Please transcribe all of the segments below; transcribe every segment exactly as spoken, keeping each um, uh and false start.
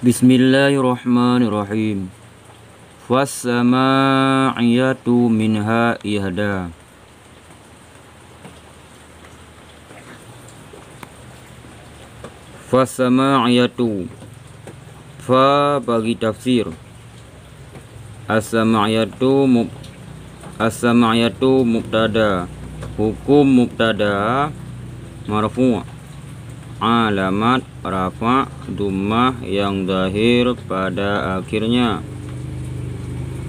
Bismillahirrahmanirrahim. Fassama'iyatu minha ihda. Fassama'iyatu. Fa bagi tafsir. As-sama'iyatu mub-, as-sama'iyatu mubtada. Hukum mubtada marfu'. Alamat rafa' dhammah yang zahir pada akhirnya.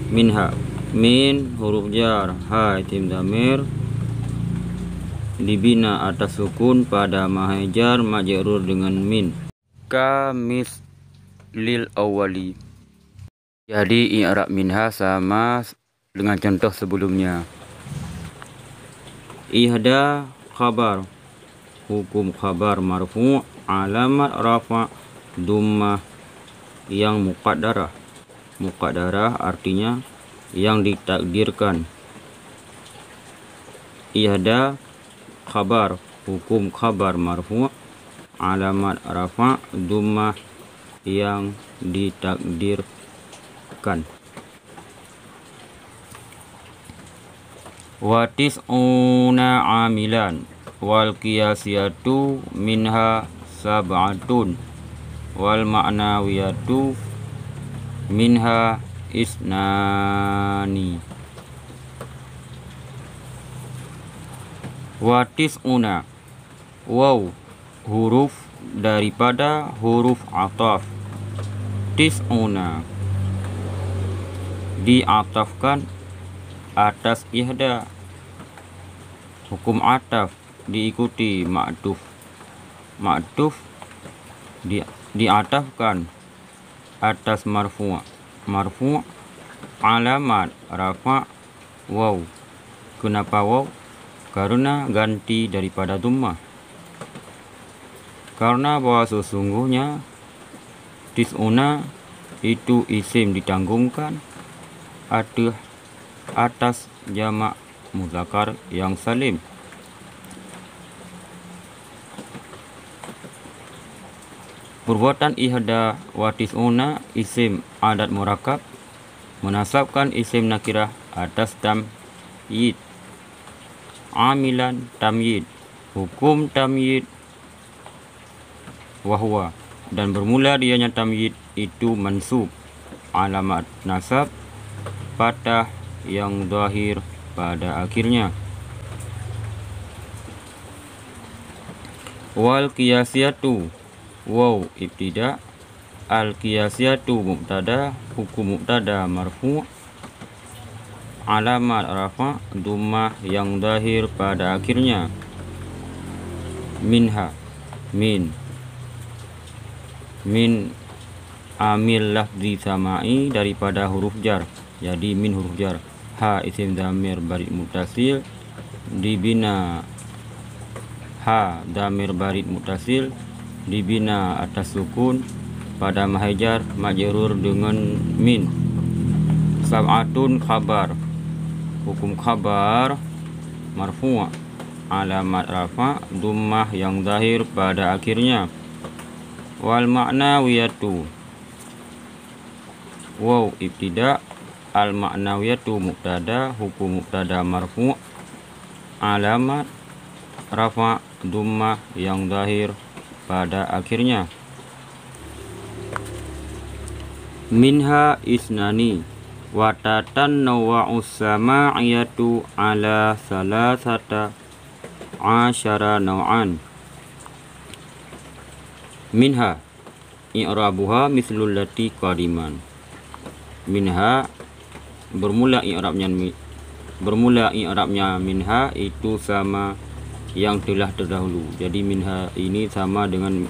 Minha. Min huruf jar. Ha isim dhamir dibina atas sukun pada mahai jar majrur dengan min. Ka mislil awwali. Jadi, i'rab minha sama dengan contoh sebelumnya. Ihda khabar, hukum khabar marfu', alamat rafa' dhammah yang muqaddarah. Muqaddarah artinya yang ditakdirkan. Ihda khabar, hukum khabar marfu', alamat rafa' dhammah yang ditakdirkan. Wa tis'una amilan, wal qiyasiyatu minha sab'atun, wal ma'nawiyatu minha isnani. Wa tis'una. Waw, huruf daripada huruf ataf. Tis'una diatafkan atas ihda. Hukum ataf diikuti ma'tuf. Ma'tuf di-, diatafkan atas marfu'. Marfu' alamat rafa' waw. Kenapa waw? Karena ganti daripada dhammah. Karena bahwa sesungguhnya tis'una itu isim ditanggungkan ateuh atas jamak muzakkar yang salim. Perbuatan ihda wa tis'una isim adad murakkab menasabkan isim nakirah atas tamyiz. Amilan tamyiz. Hukum tamyiz wa huwa, dan bermula dianya tamyiz itu mansub, alamat nasab fathah yang zahir pada akhirnya. Wal qiyasiyatu, waw ibtida, al qiyasiyatu mubtada, hukum mubtada marfu', alamat rafa' dhammah yang zahir pada akhirnya. Minha, min. Min amil lafzi sama'i daripada huruf jar. Jadi min huruf jar. Ha isim dhamir barid muttasil dibina. Ha dhamir barid muttasil dibina atas sukun pada mahai jar majrur dengan min. Sab'atun khabar. Hukum khabar marfu'. Alamat rafa' dhammah yang zahir pada akhirnya. Wal ma'nawiyatu. Waw ibtida, al ma'nawiyatu mubtada, hukum mubtada marfu', alamat rafa' dhammah yang zahir pada akhirnya. Minha isnani, wa tatanawwa'us sama'iyatu ala salasata asyara nau'an. Minha, i'rabuha mislul lati qadiman. Minha, bermula i'rabnya mi-, bermula i'rabnya minha itu sama yang telah terdahulu. Jadi minha ini sama dengan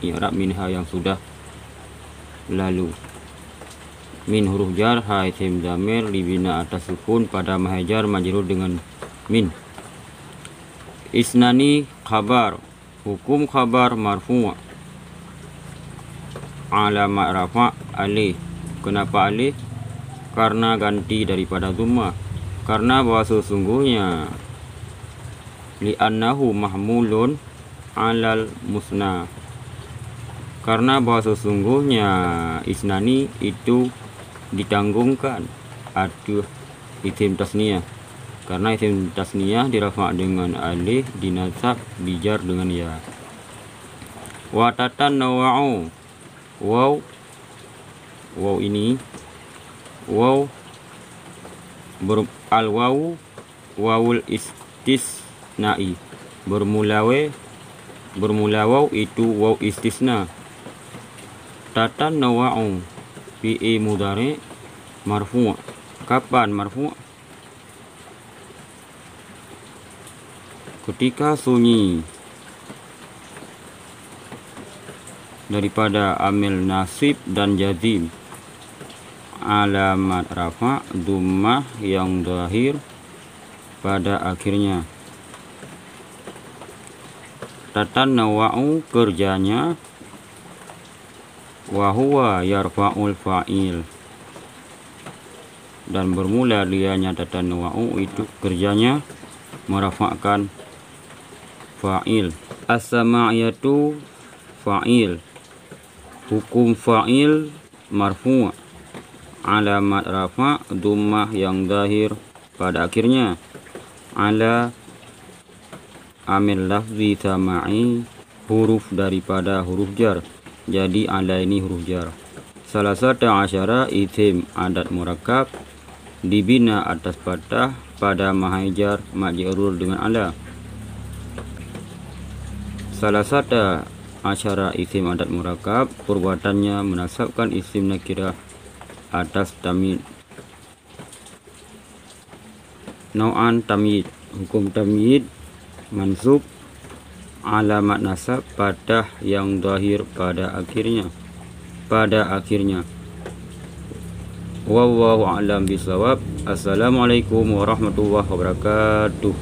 i'rab minha yang sudah lalu. Min huruf jar, ha isim dhamir dibina atas sukun pada mahai jar majrur dengan min. Isnani khabar. Hukum khabar marfu'. Alamat rafa' alif. Kenapa alif? Karena ganti daripada dhammah. Karena bahwa sesungguhnya, li'annahu mahmulun alal musna. Karena bahwa sesungguhnya isnani itu ditanggungkan ateueh isim tasniyah. Karena isim tasniyah dirafa' dengan alif, dinasab, dijar dengan ya. Wa tatannawa'u. Waw, waw ini, waw ber-, al-wawu wawul istisna'i. Bermula we-, bermula waw itu waw istisna. Tatannawa'u, fi'il mudhari' marfu'. Kapan marfu'? Ketika sunyi daripada amil nasib dan jazim. Alamat rafa' dhammah yang zahir pada akhirnya. Tatannawa'u kerjanya, wa huwa yarfa'ul fa'il. Dan bermula dianya tatannawa'u itu kerjanya merafa'kan fa'il. As-sama'iyatu fa'il. Hukum fa'il marfu'. Alamat rafa' dhammah yang zahir pada akhirnya. Ala amil lafzi sama'i, huruf daripada huruf jar. Jadi ala ini huruf jar. Salasata asyara isim adat murakkab dibina atas fathah pada mahai jar majrur dengan ala. Salasata asyara isim adat murakkab perbuatannya menasabkan isim nakirah atas tamyiz. Nau'an tamyiz. Hukum tamyiz mansub, alamat nasab fathah yang zahir pada akhirnya. Pada akhirnya. Wallahu a'lam bishawab. Assalamualaikum warahmatullahi wabarakatuh.